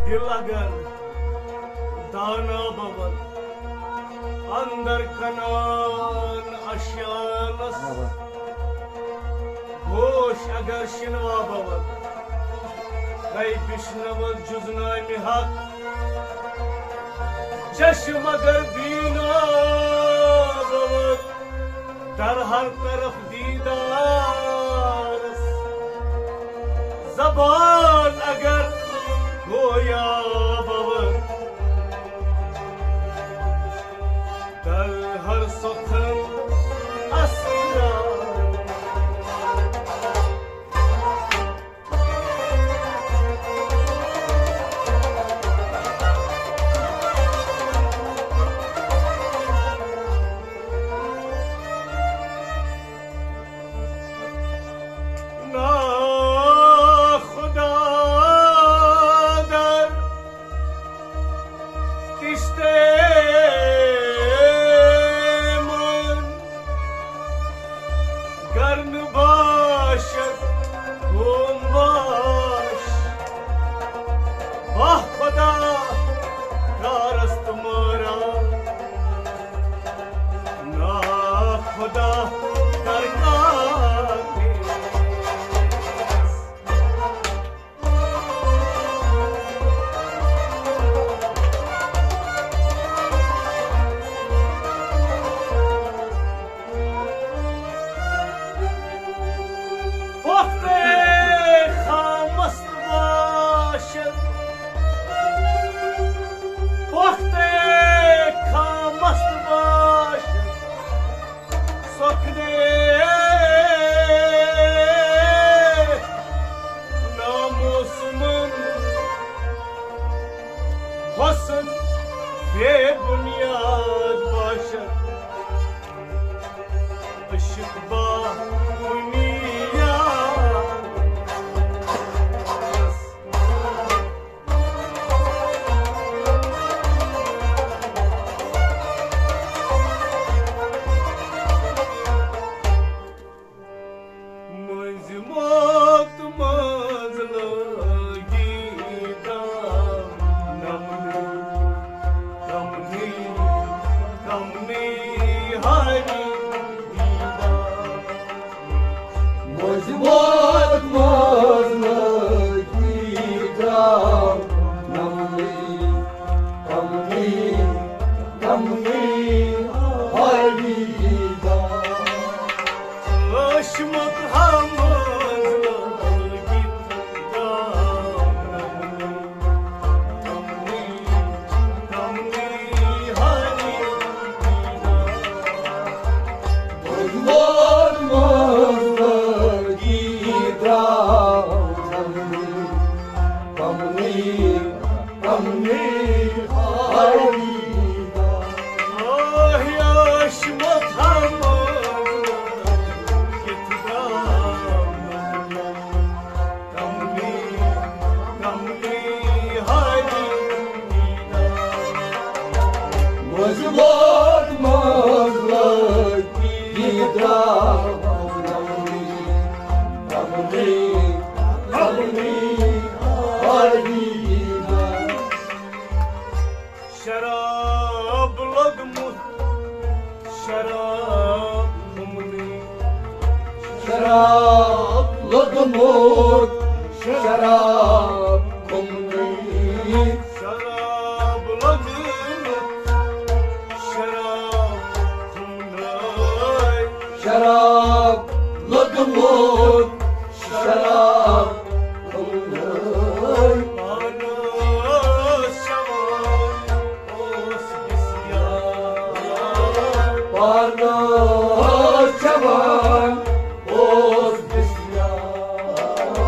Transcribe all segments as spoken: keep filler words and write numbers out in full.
دل اگر دانا بوت، اندر کنان اشیانس۔ گوش اگر شنوا بوت، گئی بشنوت جزنامِ حق۔ چشم اگر بینا بوت، در ہر طرف دیدارس۔ زبان اگر گویا بوت، در ہر سخن اسرار۔ نا خدا در تشتے من، گر نہٕ باشد گوم باش۔ واہ خدا کارست مارا، نا خدا درگاہ۔ پۄختہٕ خامس باشد، پۄختہٕ خامس باشد، سۄکھنہٕ ناموسمن حسن بے بنیاد باشد۔ عشق با بنیاد۔ مٔنٛزۍ موت منٛز لٲگی دام نمنٕے، کمنٕے، کمنٕے ہاری دیدار۔ مٔنٛزۍ موت منٛز لٲگی دام نمنٕے، کمنٕے، کمنٕے ہاری دیدار۔ عشمت ہمز لٲگِتھ دامن، کمنٕے، کمنٕے ہاری۔ ووت منٛز لٲگِتھ دامن، کمنٕے، کمنٕے ہاری۔ آہ، یاش متھا منٛز کِتھ دامن، کمنٕے، کمنٕے ہاری۔ مٔنٛزۍ موت منٛز لٲگِتھ دامن، کمنٕے، کمنٕے ہاری۔ شراب لوٚگمُت، شراب کھوٚمنٕے۔ شراب لوٚگمُت، شراب کھوٚمنٕے۔ شراب لوٚگمُت، شراب کھوٚمنٕے۔ شراب لوٚگمُت، شراب کھوٚمنٕے۔ پانہٕ ٲس چٮ۪وان، اوس بسیار۔ پانہٕ ٲس چٮ۪وان، اوس بسیار۔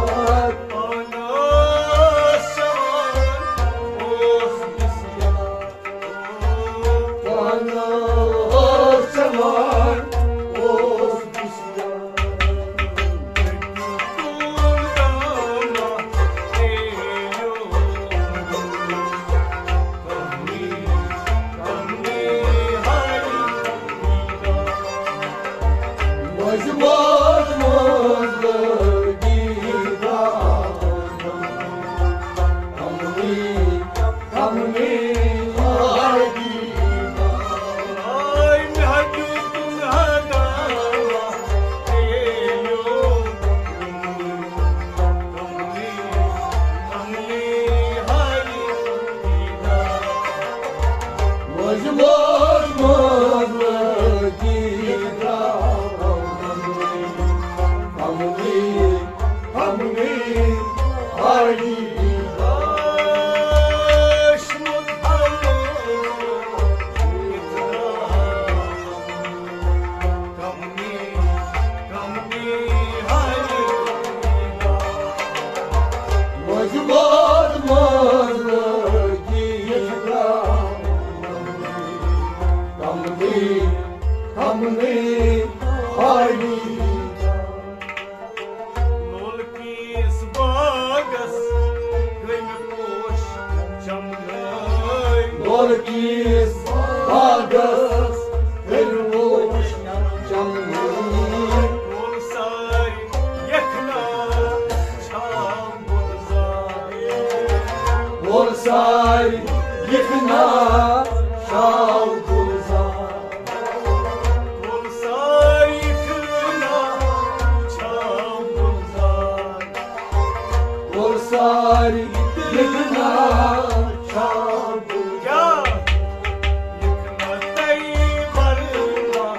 لولکِس باغس گٔے مےٚ پوش چمنٲے۔ لولکِس باغس گٔے مےٚ پوش چمنٲے۔ وول سارِ یخنا چھام گُلزار۔ وول سارِ یخنا چھام گُلزار۔ وول سارِ یخنا چھام گُلزار۔ وول سارِ یخنا چھام گُلزار۔ کیٛاہ؟ یخنا تَے ورما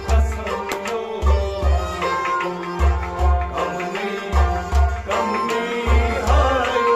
کسم لوگ۔ کمنٕے، کمنٕے ہاے۔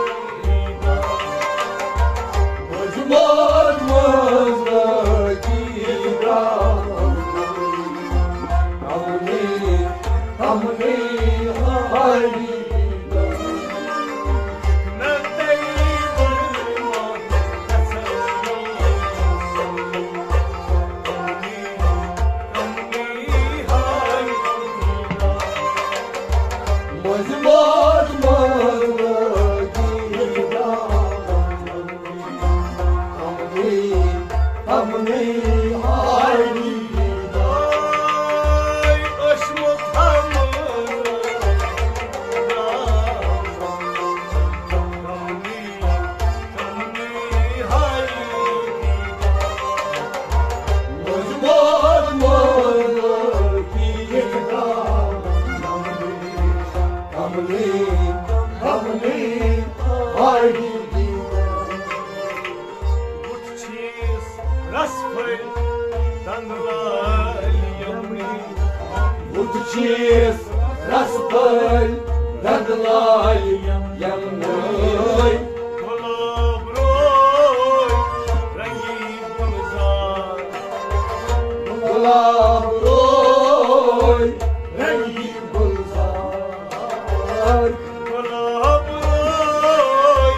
بُتھ چھِس رس پھٔلۍ دنٛدٕ لٲلۍ یِمنٕے۔ بُتھ چھِس رس پھٔلۍ دنٛدٕ لٲلۍ یِمنٕے۔ گۄلاب روے رنگی گُلزار۔ گۄلاب روے رنگی گُلزار۔ گۄلاب روے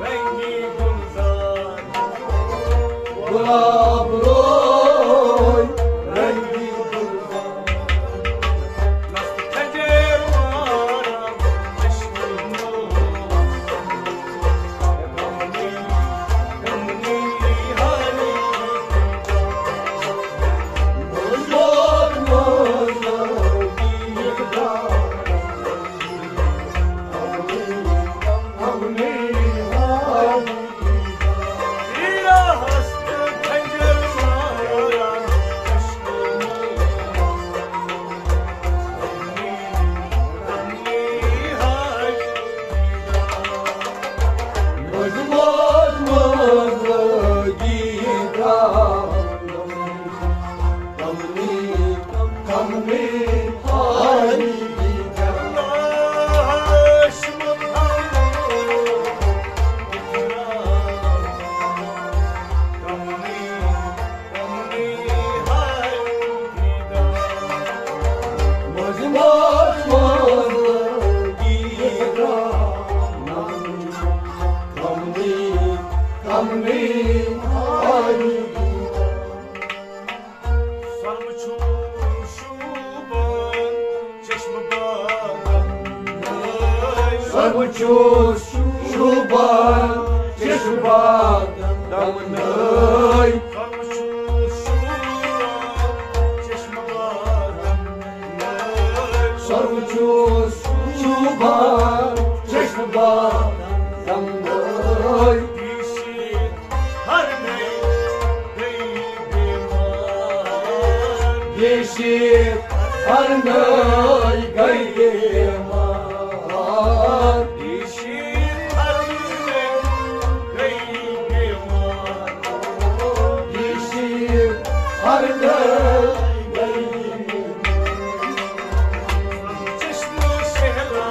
رنگی گُلزار۔ گۄلاب روے رنگی گُلزار۔ نستہٕ کھجر مارا عشقہٕ نوٗر۔ کمنٕے، کمنٕے ہاے۔ سۄرٕ وُچھُن شوٗبان چشمہٕ باغن۔ سۄرٕ وُچھُن شوٗبان چشمہٕ باغن۔ سۄرٕ وُچھُن شوٗبان چشمہٕ باغن۔ سۄرٕ وُچھُن شوٗبان چشمہٕ باغن۔ ہرنٲے گٔیے مار۔ یہِ شیٖر ہرنٲے گٔیے مار۔ یہِ شیٖر ہرنٲے گٔیے مار۔ چشمہٕ شہلا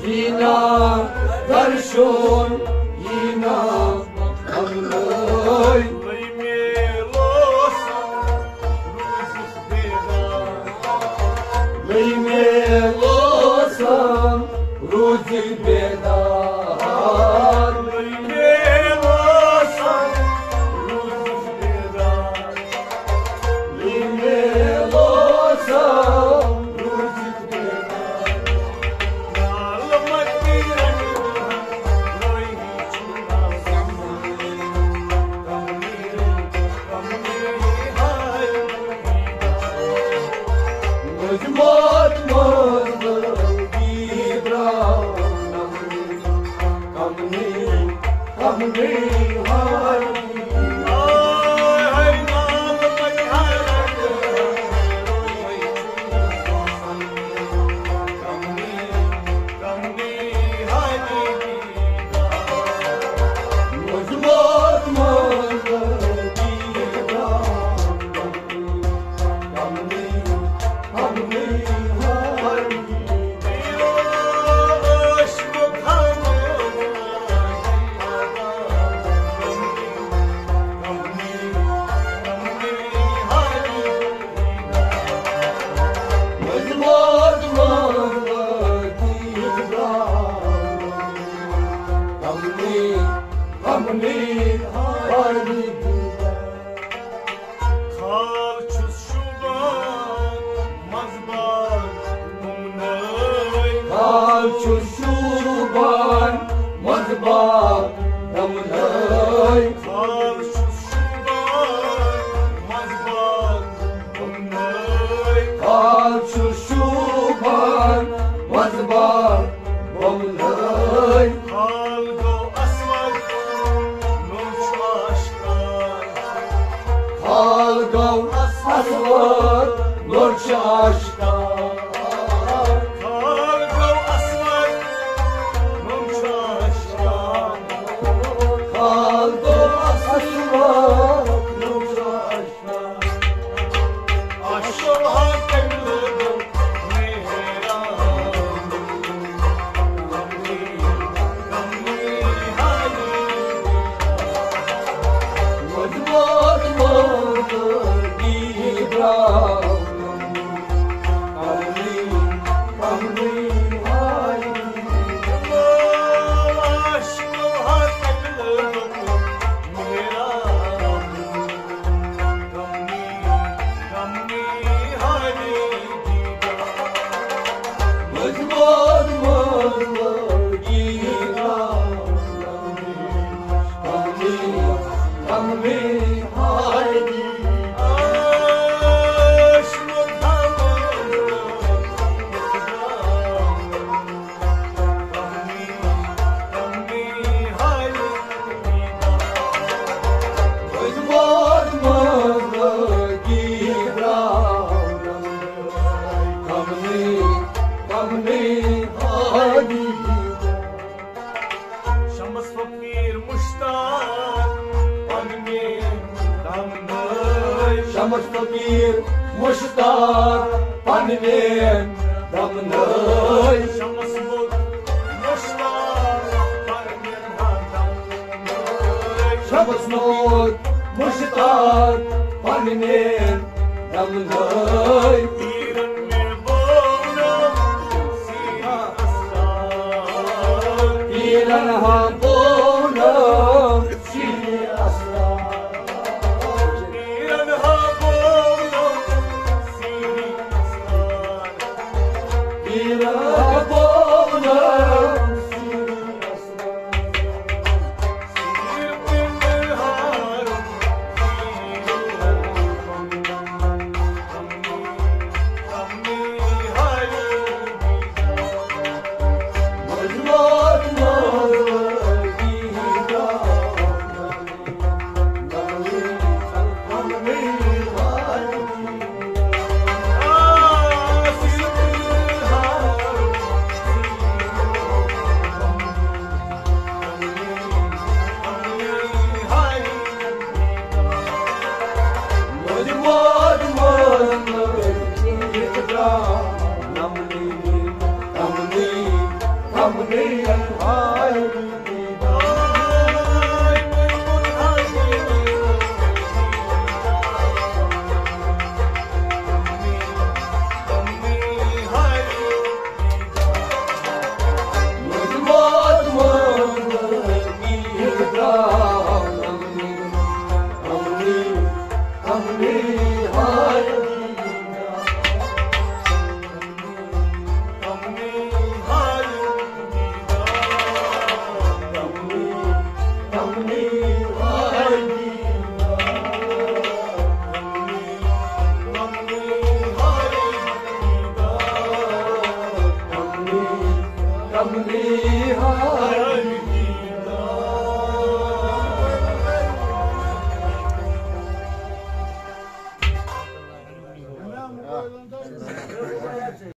دینا درشن، دینا بنگلٲے۔ لٔمے لوسم روٗزِتھ بیدار۔ لٔمے لوسم روٗزِتھ بیدار۔ لٔمے لوسم روٗزِتھ بیدار۔ لال متی رنگ روی خال چھُس شوٗبان منٛزباگ تُمنٲے۔ خال چھُس شوٗبان منٛزباگ تُمنٲے۔ خال چھُس شوٗبان منٛزباگ تُمنٲے۔ خال چھُس شوٗبان منٛزباگ تُمنٲے۔ خال گوٚو اسود، نوٚم چھُ آشکار۔ خال گوٚو اسود، نوٚم چھُ آشکار۔ خال گوٚو اسود، نوٚم چھُ آشکار۔ خال گوٚو اسود، نوٚم چھُ آشکار۔ شمس فقیر مشتاق پننین دمنٲے۔ شمس مشتاق پننین دمنٲے۔ شمس مشتاق پننین دمنٲے۔ پیرن میں بولو سیدی اسرار۔ پیرن ہاں بولو سیدی اسرار۔ پیرن ہاں بولو سیدی اسرار۔ پیرن ہاں بولو سیدی اسرار۔